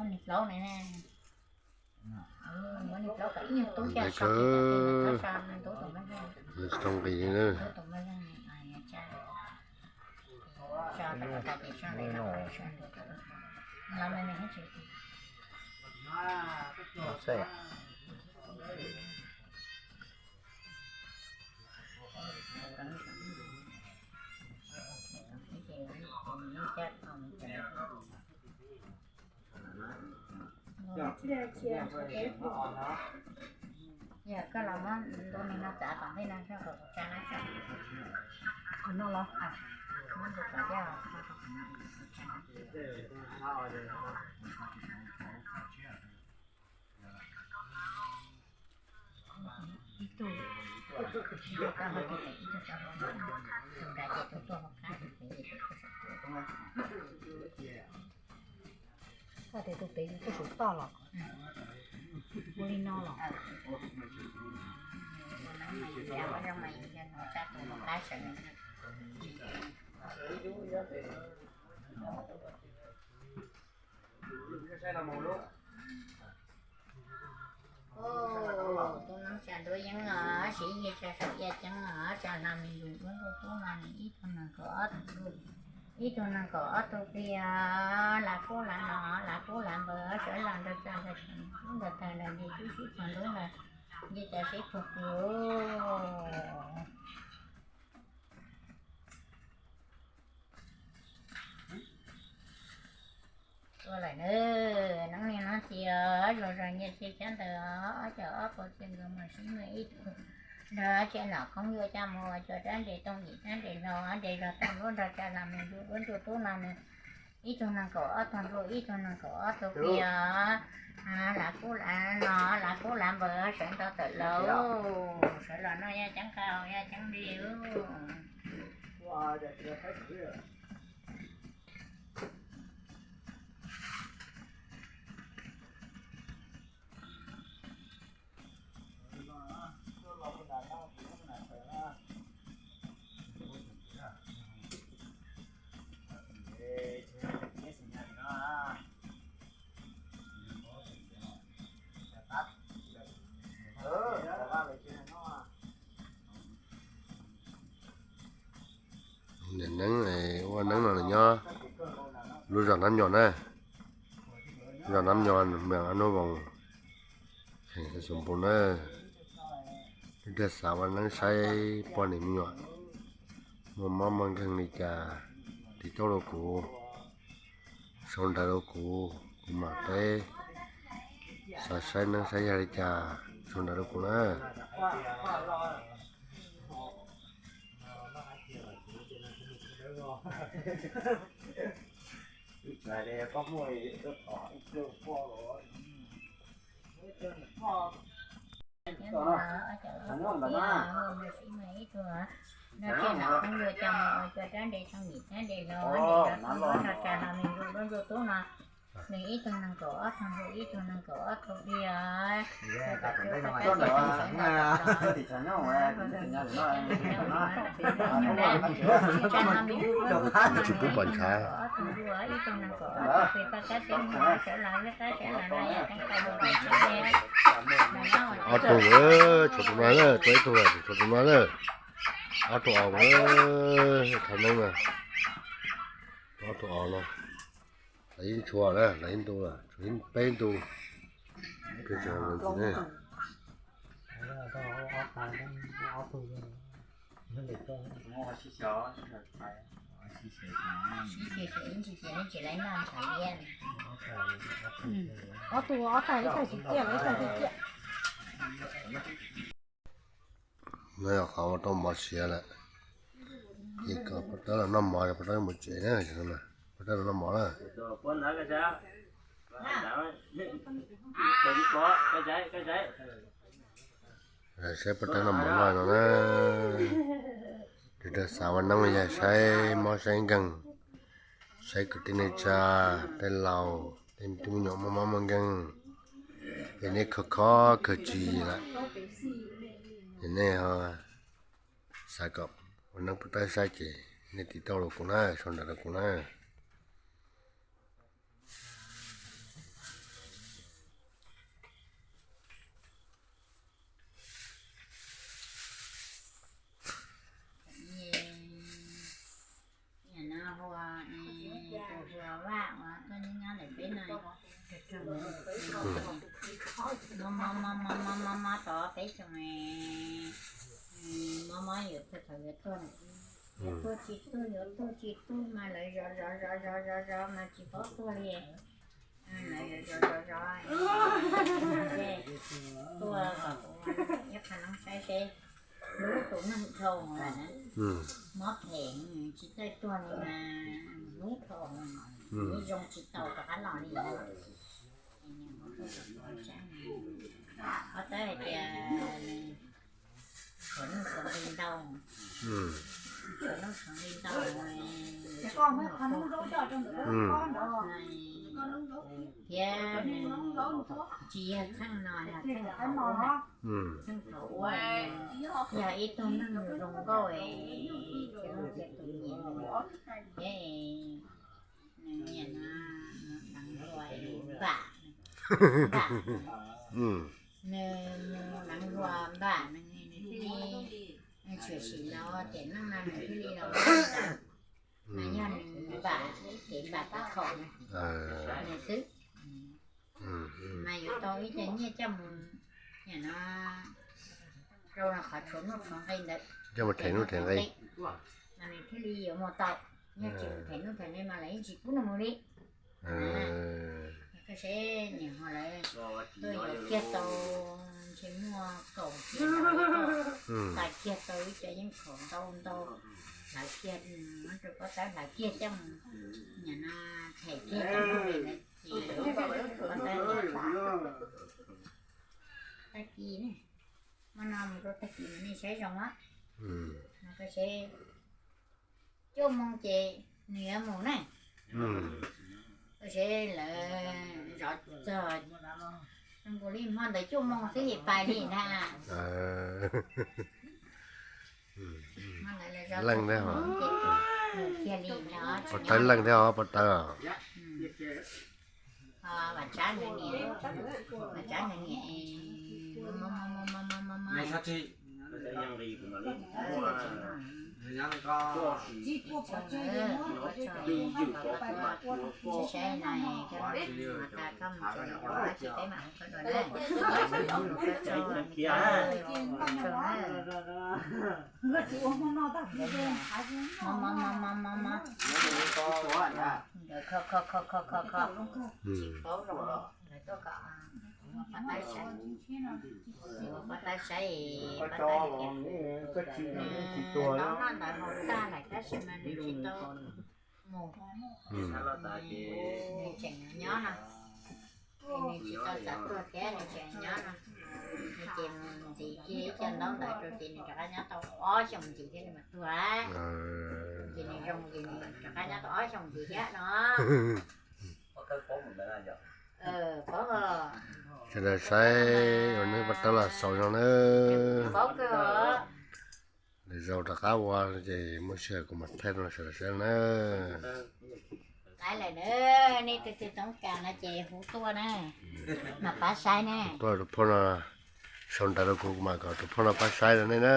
Muab nws plaub na. Muab nws plaub kom ib nyuag tub xya so, tub tus mab leej. Tsis tau nqis li na. Tub tus mab leej, so rau tas ces so ntawm no, so ntawm no. Los no nws tsis Yog koj los muab ntu nis no txav tom ntej no kom kuv tsa na. Qhov no los? Muab ntu kom coj los tso rau qhov no. Ib tug, ib tug, tus nrad ces tus tuaj hauv qab, tus pem ces tus tuaj saum. Koj tias tus pem yus tuaj saum toj los? Ua li no los? Ua no mas yus zoo mas yus yog tus hauv qab sawv. Tus noob tsa ntuab yeeb los siv yig tsa saum yaj ceeb los tsa hla me ntsis duab ntuj tub no nws ib tug nees nkaum ob tug, ib tug nees nkaum ob tug plig os, lav kub lav no, lav kub lav npawg sawv los nrog tsa nrog tshee ntawm tawg nrog nce tub sib txog ntuab nrog nce cov sib puag pw. Ua lawm na, noob niag noob txiv os, zoo zoo nyiaj txiag cab ntawd os, ob cov ob puas txiaj nkawd mas sib muaj ib tug nrog tsev nom khoob yuav coj mus ua cuag rab nres tooj yim rab nres hlau nres zog tau nruab nrog tsa los mus ntuj duab ntuj tub no nws ib tug nees nkaum ob tug ntuj ib tug nees nkaum ob tug plig os, lav kub lav no, lav kub lav npawg sawv ntau tawm lauj, sawv los noj yaj ceeb qab hau yaj ceeb li. Niam neeb ua neeb no nyob lub zos Nab Nyom na, zos Nab Nyom, mem Ab Nub Voos, kheem Xais Xoom Pus na. Dag xav ua neeb saib poj niam me nyuam muaj mob muaj nkeeg li cas, tiv tauj rau kuv, sau nrawm rau kuv, kuv mam peb xav saib neeb saib yaig li cas, sau nrawm rau kuv na. Nws ib tug nees nkaum ob tug ntuj ib tug nees nkaum ob tug plig os. Tsis pub pom ntshav. Ob tug, tshuav tus no na, tshuav ib tug, tshuav tus no na. Ob tug os, thav neeb na. Ob tug os no. Lawv ib ntshua na, lawv ib ntu, tshuav peb ntu. Ob tug ob tag, ib tag tsis ciaj, ib tag tsis ciaj. No yog qhov ua rau mov siav lawm. Ces kom pov rab los noj mov, pov rab mus tsev na, pov rab los noj mov na. Saib pov rab noj mov no na. Tus dag xav ua neeb yog saib mob saib nkeeg, saib kwv tij neej tsa, tej laus, tej me tub me nyuam muaj mob muaj nkeeg, es nej khaws khob khaws tshis lawm, es nej ho xav kom ua neeb pov rab saib ces nej tiv tauj rau kuv na, sau nrawm rau kuv na. Mob mob mob mob mob mob tau peb xyoos, mob mob yuav txog thaum yuav tuag, yuav tuag tsis tuag, yuav tuag tsis tuag mas lawv zov zov zov zov zov zov mas tsis paub tuag li. Lawv zov zov zov zov, tuag kom kuv ib qho no saib seb hlub tus neeg dhau, mob phem tsis txawj tuag li mas hlub dhau, hlub zoo tsis tau rov qab los li. Ob tawb hais tias tshuav nuj tshuav nqi ntau, tshuav nuj tshuav nqi ntau, thiab tsis yog txheej no, yog txheej qhov ub, txheej qhov ub yog ib tug neeg zoo nkauj, txiv neej txiv tus nyiam, thiab nws nyiam no, nws deev hluas npam, npam, nws deev hluas npam, nws thiaj li tshwm sim los tiam neej no nws thiaj li los npam, mas yog nws npam, kev npam kev khaum nws xwb. Mas yuav tau ib co nyiaj coj mus, nim no rau qhov tshuav nuj tshuav nqi ntawd, coj mus them nuj them nqi, mas nws thiaj li yuav mus tau. Yog tsis them nuj them nqi mas lawv yeej tsis pub nws mus li. Koj seb nim no lawv tuaj yuav kiag tau, ntshe muaj kaum kiag ntau, tag kiag tau ib co yeej khaum ntau ntau, hlawv kiag, muab rau pob tawb hlawv kiag coj mus, nim no them kiag cov neeg ntawd ces pob tawb tias tag kis, hmo no mus rau tag kis mas nej saib zoo na. Koj seb cuaj moo ces nws yuav mus na. Koj seb lawv zov txog zoo nkaus li hmo ntawd cuaj moo xwb es pais li ntag. Leej thiab ho, pob tawb leej thiab ho pob tawb. Vam Tsab nws niam, Vam Tsab nws niam, saib na, tas koj mus tsev ua dab tsi peb mam hu koj dua na. Mob mob mob mob mob, kho kho kho kho kho kho, tsis paub zoo, lawv tuaj kom ua pob tawb saib, ua pob tawb saib, pob tawb tias nws tau noj ntawd haus tag lawm tab sis mas nws tsis tau mus, nws tseem nyob no, nws tsis tau xav tuag thiab nws tseem nyob no, nws ces mus ntxiv kiag ib co ntaub ntawd rau ces nws rov qab nyob tau ob xyoos ntxiv thiab nws mam tuag. Ces nws zoo ces nws rov qab nyob tau ob xyoos ntxiv thiab no. Sawv daws saib ua neb pob tawb los xaus zoo na. Lwm zaus rov qab ua ces muaj sij hawm kuv mam thaij rau sawv daws saib na. Lawm na, nej tus twg toob kas no ces hu tuaj na, mam pab saib na. Tuaj tus phauj no sau ntawv rau kuv, kuv mam kom tus phauj no pab saib rau nej na.